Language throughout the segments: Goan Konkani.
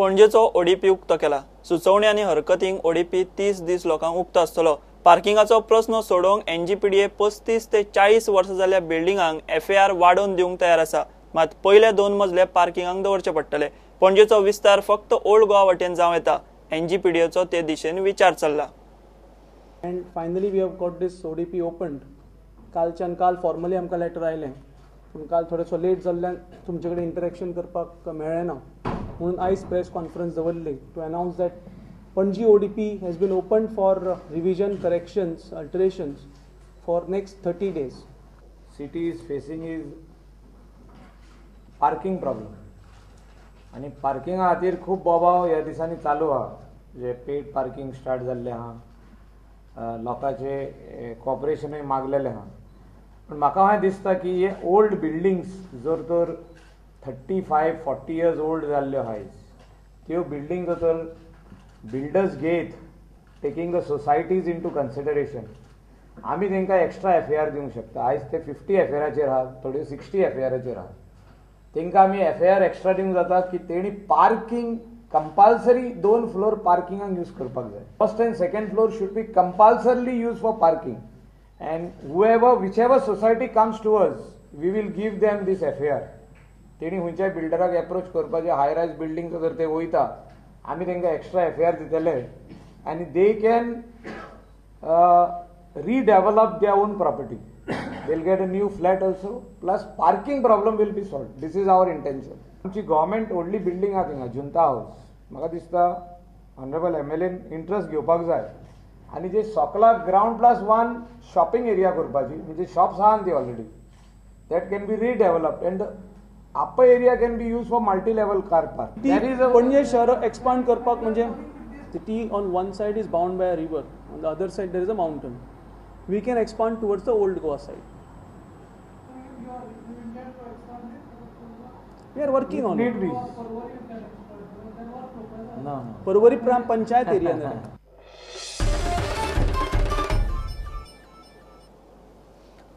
पणजेचो ओडीपी उक्तो केला. सुचोवणी आनी हरकतींक ओडीपी 30 दीस लोकांक उक्तो आसतलो. पार्किंगाचो प्रस्न सोडोवंक एनजीपीडीए 35 ते 40 वर्सां जाल्ल्या बिल्डिंगांक एफएआर वाडोवन दिवंक तयार आसा. मात पयले 2 मजले पार्किंगांक दवरचे पडटले. पणजेचो विस्तार फक्त ओल्ड गोवा वटेन जावं येता. एनजीपीडीएचो ते दिशेन विचार चल्ला. And finally we have got this ODP opened. कालच्यान काल फॉर्मली आमकां लेटर आयलें, पूण काल थोडेसो लेट जाल्ल्यान तुमचे कडेन इंटरेक्शन करपाक मेळ्ळें ना, म्हणून आयज प्रेस कॉन्फरन्स दवरली to announce that Panaji ODP has been opened for revision, corrections, alterations for next 30 days. City is facing is parking problem आनी पार्किंगा खातीर खूब बोबाव ह्या दिसांनी चालू आहा. जे पेड पार्किंग स्टार्ट जाल्लें आहा, लोकांचे कॉपरेशनूय मागलेलें आहा. पूण म्हाका हांवें दिसता की हे ओल्ड बिल्डिंग्स जर तर 35-40 इयर्स ओल्ड जाल्ल्यो आहाय, त्यो बिल्डिंग जर तर बिल्डर्स घेत taking the societies into consideration आमी तांकां एक्स्ट्रा एफआर दिवंक शकता. आयज ते 50 एफआराचेर आहा, थोड्यो 60 एफआराचेर आहा. तांकां आमी एफआर एक्स्ट्रा दिवंक जाता की तेणी पार्किंग कंपल्सरी 2 फ्लोर पार्किंगाक यूज करपाक जाय. First and second floor should be compulsorily use for parking and whoever whichever society comes to us we will give them this FAR. तेणी खंयच्याय बिल्डराक एप्रोच करपाचें, हाय रायज बिल्डींग जर ते वयता आमी तांकां एक्स्ट्रा एफआर दितले आनी they can redevelop their own property. They will get a new flat also, plus parking problem will be solve. This is our intention. आमची गव्हर्मेंट व्हडली बिल्डींग आहा थिंगा जुंता हावस, म्हाका दिसता ऑनरेबल एमएलएन इंट्रस्ट घेवपाक जाय आनी जे सोकला ग्रावंड +1 शॉपिंग एरिया करपाची, म्हणजे शॉप्स आहा ती already, that can be redeveloped and upper area can be use for multi level car park. Panaji शहर एक्सपांड करपाक म्हणजे city on one side is bound by a river, on the other side there is a mountain. We can expand towards the old Goa side. We are working on it. Porvorim panchayat area.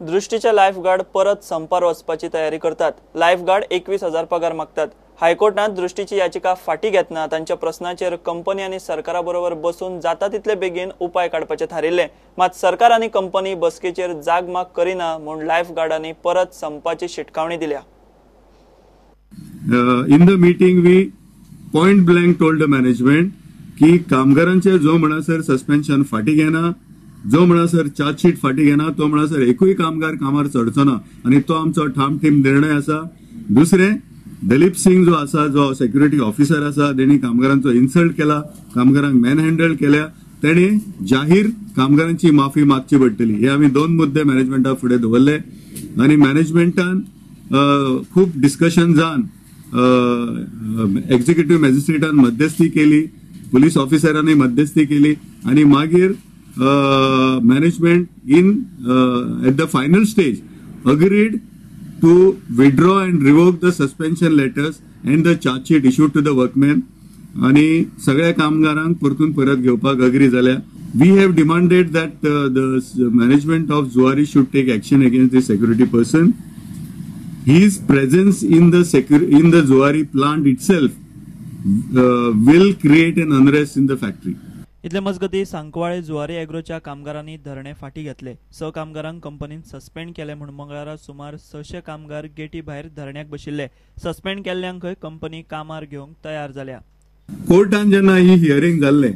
दृष्टीचे लायफगार्ड परत संपार वचपाची तयारी करतात. लायफगार्ड 21,000 पगार मागतात. हायकोर्टात दृष्टीची याचिका फाटी घेतना तांच्या प्रस्नाचेर कंपनी आनी सरकारा बरोबर बसून जाता तितले बेगीन उपाय काडपाचे थारिल्ले. मात सरकार आनी कंपनी बसकेचेर जागमाग करिना म्हूण लायफगार्डांनी परत संपाची शिटकावणी दिल्या. In the meeting we point blank told the management की कामगारांचे जो म्हणसर सस्पेन्शन फाटी घेना, जो म्हणसर चार्जशीट फाटी घेना, तो म्हणसर एकूय कामगार कामार चडचो ना आनी तो आमचो ठामठीम निर्णय आसा. दुसरें, दलीप सिंग जो आसा, जो सेक्युरिटी ऑफिसर आसा, तेणी कामगारांचो इन्सल्ट केला, कामगारांक मॅन हँडल केल्या, तेणी जाहीर कामगारांची माफी मागची पडटली. हे आमी 2 मुद्दे मॅनेजमेंटा फुडें दवरले आनी मॅनेजमेंटान खूब डिस्कशन जावन एक्झिक्युटिव्ह मॅजिस्ट्रेटान मध्यस्थी केली, पुलीस ऑफिसरांनी मध्यस्थी केली आनी मागीर management in at the final stage agreed to withdraw and revoke the suspension letters and the charge sheet issued to the workmen आणि सगळ्या कामगारांक परतून परत घेवपाक अग्री जाल्या. We have demanded that the management of Zuari should take action against the security person. His presence in the Zuari plant itself will create an unrest in the factory. इतले मजगती सांकवाळे जुवारी एग्रोच्या कामगारांनी धरणे फाटी घेतले. 6 कामगारांक कंपनीन सस्पेंड केले म्हूण मंगळारा सुमार 600 कामगार गेटी भायर धरण्याक बशिल्ले. सस्पेंड केल्ल्यांकय कंपनी कामार घेवंक तयार जाल्या. कोर्टान जेन्ना ही हियरिंग जाल्लें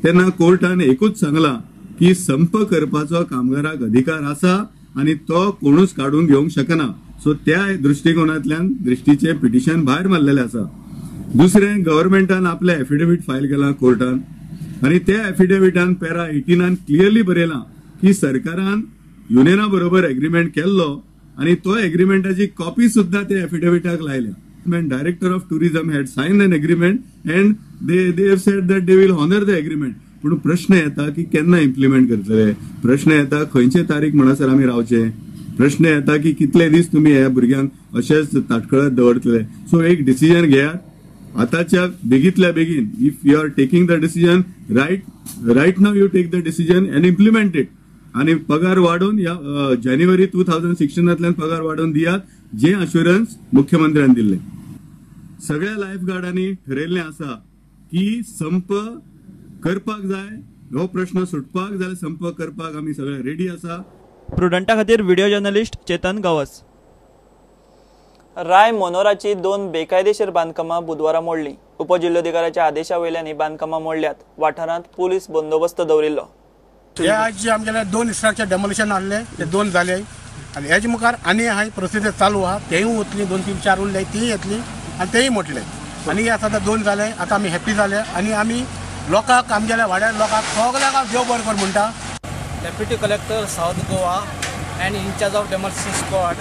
तेन्ना कोर्टान एकूच सांगलां की संप करपाचो कामगाराक अधिकार आसा आनी तो कोणूच काडून घेवंक शकना. सो त्या दृष्टिकोनांतल्यान दृष्टीचें पिटिशन भायर मारलेलें आसा. दुसरें, गव्हर्मेंटान आपलें एफिडेवीट फायल केलां कोर्टान आनी त्या एफिडेविटान पॅरा 18 क्लियरली बरयलां की सरकारान युनियना बरोबर एग्रीमेंट केल्लो आनी तो एग्रीमेंटाची कॉपी सुद्दां त्या एफिडेविटाक लायल्या. Director of tourism had sign an agreement and they have said that they will honour the agreement. पूण प्रश्न येता की केन्ना इम्प्लिमेंट करतले, प्रश्न येता खंयचे तारीख म्हणसर आमी रावचे, प्रश्न येता की कितले दीस तुमी ह्या भुरग्यांक अशेच ताटकळत दवरतले. सो एक डिसिजन घेयात आताच्या बेगीतल्या बेगीन. If you are taking the decision right now, you take the decision and implement it. आनी पगार वाडोवन ह्या जानेवारी 2016 पगार वाडोवन दियात, जे अश्युरन्स मुख्यमंत्र्यान दिल्लें. सगळ्या लायफ गार्डांनी ठरयल्लें आसा की संप करपाक जाय, हो प्रश्न सुटपाक जाल्यार संप करपाक आमी सगळे रेडी आसा. प्रुडंटा खातीर व्हिडिओ जर्नलिस्ट चेतन गावस. राय मनोराची 2 बेकायदेशीर बांदकामां बुधवारा मोडली. उपजिल्होधिकाऱ्याच्या आदेशा वयल्यान ही बांदकामां मोडल्यात. वाठारांत पुलीस बंदोबस्त दवरिल्लो. हे आज आमगेले 2 स्ट्रक्चर डेमोलिशन आहले ते 2 जाले आनी हेजे मुखार आनी हाय प्रोसिजर चालू आहा, तेय वतली 2 3 4 उरले तीय येतली आनी तेय मोडले. आनी हे आतां 2 जाले, आतां आमी हॅप्पी जाले आनी आमी लोकांक आमगेल्या वाड्यार लोकांक सगल्यांक देव बरें कर म्हणटा. Deputy collector south Goa and incharge of demolition squad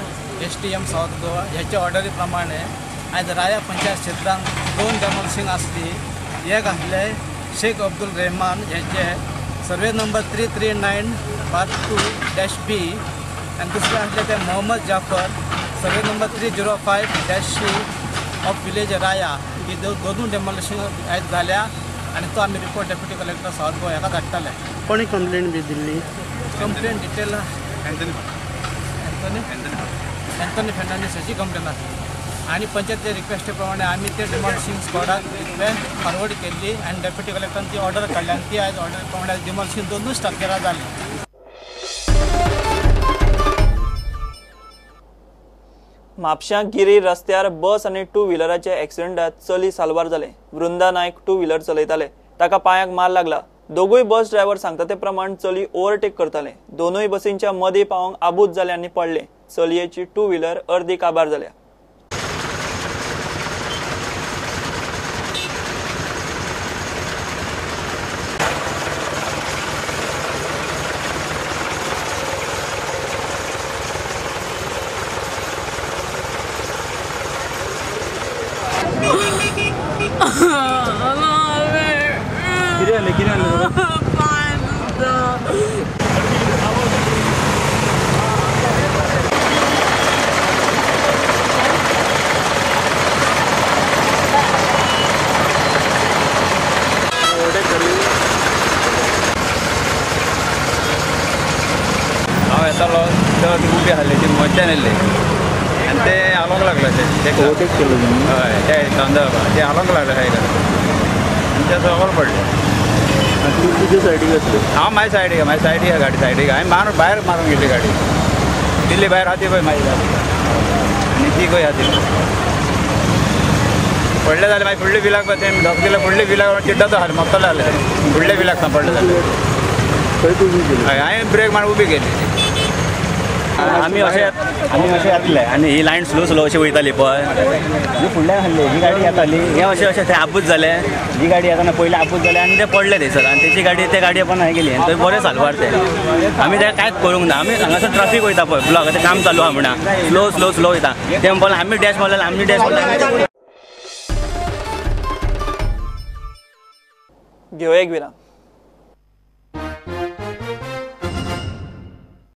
SDM south Goa ह्याच्या ऑर्डरी प्रमाणे आयज राया पंचायत क्षेत्रांत 2 डेमोलिशन आसली. एक आसले शेख अब्दुल रेहमान ह्याचे सर्वे नंबर 339/2-B आनी दुसरें आसलें ते Mohammad Jafar survey number 305-C of village Raya. ही दोनूय डेमोलिशन आयज जाल्या आनी तो आमी report deputy collector south Goa हाका धाडटले. कोणी कंप्लेन बी दिल्ली? कंप्लेन डिटेल अँथनी फर्नांडीस हाची कंप्लेन आसली आनी पंचायतीच्या रिक्वेस्टे प्रमाणे आमी ते डिमॉलिशिंग स्क्वॉडाक रिक्वेस्ट फॉरवर्ड केल्ली आनी डेप्युटी कलेक्टरान ती ऑर्डर काडली आनी ती आयज ऑर्डर प्रमाणे डिमॉलिशिंग दोनूय स्ट्रक्चरां जाली. म्हापश्यां गिरी रस्त्यार बस आनी टू व्हिलराच्या एक्सिडेंटात चली साल्वार जाले. वृंदा नायक टू व्हिलर चलयताले, ताका पांयाक मार लागला. दोगूय बस ड्रायव्हर सांगता ते प्रमाण चली ओव्हरटेक करताले. दोनूय बसींच्या मदीं पावंक आबूज जाले आनी पडले. चलयेची टू व्हिलर अर्दी काबार जाल्या. हांव येतालो तेन्ना ती उबी आसली, ती मज्जान येयल्ली आनी ते हालोवंक लागले. ओवरटेक केलो? हय, ते ते हालोवंक लागले सायडीन आनी ते सकयल पडले. तुज्या सायडीक आसले? हांव म्हाज्या सायडीक, म्हाज्या सायडीक गाडी सायडीक हांवें मारून भायर मारून गेली गाडी. दिल्ली भायर आहा ती पळय म्हाजी आनी ती खंय आहा ती पडले जाल्यार मागीर फुडले बिलाक पळय तें धप दिल्यार फुडले बिलाक चिड्डत आसलें, मोत्तलें आसलें फुडले बिलाक सावन पडलें जाल्यार. हय, हांवें ब्रेक मारून उबी केली. आमी अशे येतले आनी ही लायन स्लो स्लो अशी वयताली पळय, ही फुडल्यान आसली ही गाडी येताली, हे अशें अशें थंय आबूज जाले. ही गाडी येताना पयलीं आबूज जाले आनी ते पडले थंयसर आनी तेची गाडी ते गाडये पण हें गेली आनी थंय बरें साल्वार ते. आमी तें कांयच करूंक ना. आमी हांगासर ट्राफीक वयता पळय ब्लॉक, आतां काम चालू आहा म्हणा, स्लो स्लो स्लो वयता. ते म्हणपाक आमी डॅश मारले, आमी डॅश मारले. घेवया एक विराम.